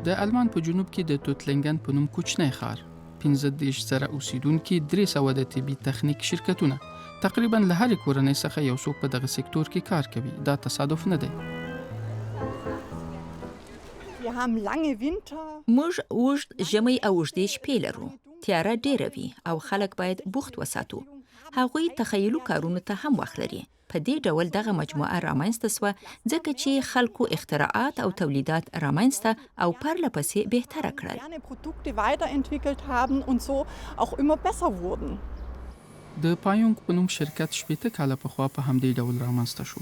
د المان په جنوب کې د توتلینګن په نوم کوچنی ښار، 35,000 اوسیدونکي، 300 د طبي تخنیک شرکتونه. تقریبا له هرې کورنۍ څخه یو څوک په دغه سکتور کې کار کوي. دا تصادف نه دی. موږ اوږد ژمی او اوږدې شپې لرو. تیاره ډېره وي او خلک باید بوخت وساتو. هغوی تخیلو کارونو ته هم وخت لري. په دې ډول دغه مجموعه رامنځته شوه، ځکه چې خلکو اختراعات او تولیدات رامنځته او پرله پسې بهتره کړل. د پایونک په نوم شرکت 60 کاله پخوا په همدې ډول رامنځته شو.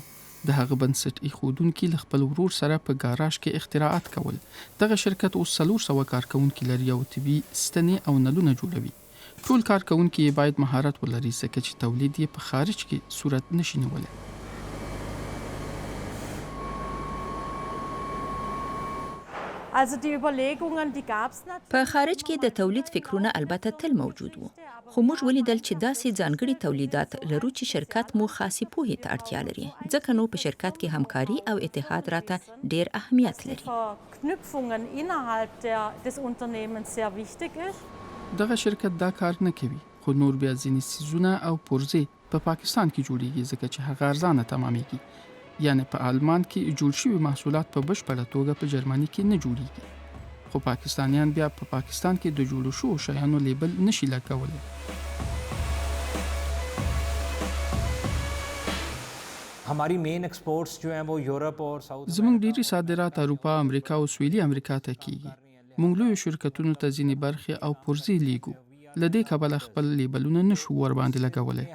د هغه بنسټ ایښودونکي له خپل ورور سره په ګاراژ کې اختراعات کول. دغه شرکت اوس 400 کارکوونکي لري او طبي ستنې او نلونه جوړوي. ټول کارکوونکي یې باید مهارت ولري، ځکه چې تولید یې په خارج کې صورت نه شي نیولی. په خارج کې د تولید فکرونه البته تل موجود وو، خو موږ ولیدل چې داسې ځانګړي تولیدات لرو چې شرکت مو خاصې پوهې ته اړتیا لري، ځکه نو په شرکت کې همکاري او اتحاد راته ډېر اهمیت لري. Verknüpfungen innerhalb der, des Unternehmens sehr wichtig ist. دغه شرکت دا کار نه کوي، خو نور بیا ځینې څیزونه او پرزې په پاکستان کې جوړیږي، ځکه چې هغه ارزانه تمامیږي. یعنې په آلمان کې جوړ شوي محصولات په بشپړه توګه په جرمني کې نه جوړیږي. خو پاکستانیان بیا په پاکستان کې د جوړو شوو شیانو لیبل نه شي لګولی. زموږ ډېری صادرات اروپا، امریکا او سویلي امریکا ته کېږي. موږ لویو شرکتونو ته ځینې برخې او پرزې لېږو. له دې کبله خپل لیبلونه نه شو ورباندې لګولی.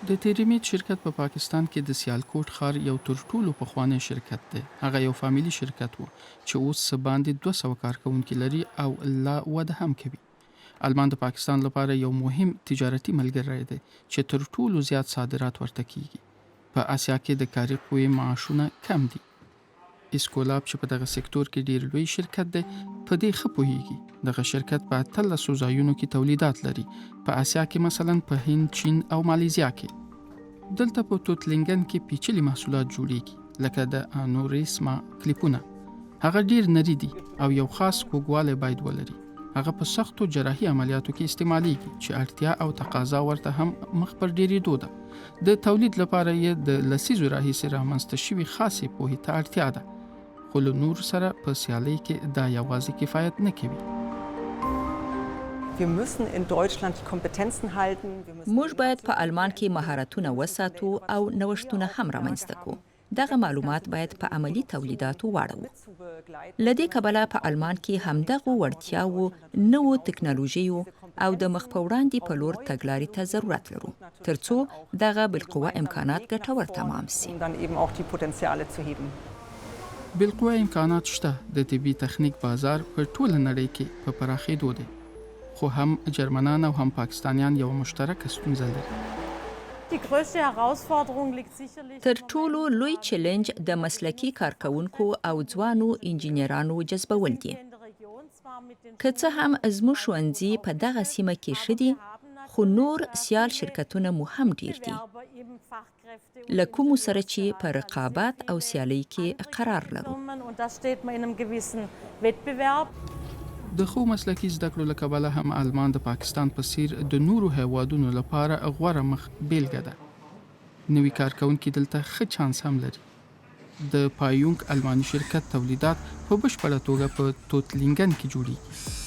د تیریمیت شرکت په پاکستان کې د سیالکوټ ښار یو تر ټولو پخوانی شرکت دی. هغه یو فامیلي شرکت و چې اوس څه باندې 200 کارکوونکي لري او لا وده هم کوي. المان د پاکستان لپاره یو مهم تجارتي ملګری دی چې تر ټولو زیات صادرات ورته کیږي. په اسیا کې د کاري قوې معاشونه کم دي. اسکولاب چې په دغه سکتور کې ډیر لوی شرکت دی، په دې ښه پوهیږي. دغه شرکت په 18 ځایونو کې تولیدات لري، په اسیا کې مثلا په هند، چین او مالیزیا کې. دلته په توتلینګن کې پیچلي محصولات جوړیږي، لکه د انوریسما کلیپونه. هغه ډیر نري دي او یو خاص کوږوالی باید ولري. هغه په سختو جراحي عملیاتو کې استعمالیږي چې اړتیا او تقاضا ورته هم مخ پر ډیریدو ده. د تولید لپاره یې د لسیزو راهیسې رامنځته شوي خاصې پوهې ته اړتیا ده، خو له نورو سره په سیالۍ کې دا یوازې کفایت نه کوي. موږ باید په المان کې مهارتونه وساتو او نوښتونه هم رامنځته کړو. دغه معلومات باید په عملي تولیداتو واړوو. له دې کبله په المان کې همدغو وړتیاوو، نوو تکنالوژیو او د مخ په وړاندې په لور تګلارې ته ضرورت لرو، ترڅو دغه بالقوه امکانات ګټور تمام شي. بالقوه امکانات شته، د طبي تخنیک بازار په ټوله نړۍ کې په پراخېدو دی. خو هم جرمنان او هم پاکستانیان یوه مشترکه ستونزه لري. تر ټولو لوی چیلنج د مسلکي کارکوونکو او ځوانو انجینرانو جذبول دي. که څه هم زموږ ښوونځي په دغه سیمه کې ښه دي، خو نور سیال شرکتونه مو هم ډېر دي. له کومو سره چې په رقابت او سیالۍ کې قرار لرو. د ښو مسلکي زده کړو له کبله هم المان د پاکستان په څیر د نورو هیوادونو لپاره غوره مخ بیلګه ده. نوي کارکوونکي دلته ښه چانس هم لري. د پایونک الماني شرکت تولیدات په بشپړه توګه په توتلینګن کې جوړیږي.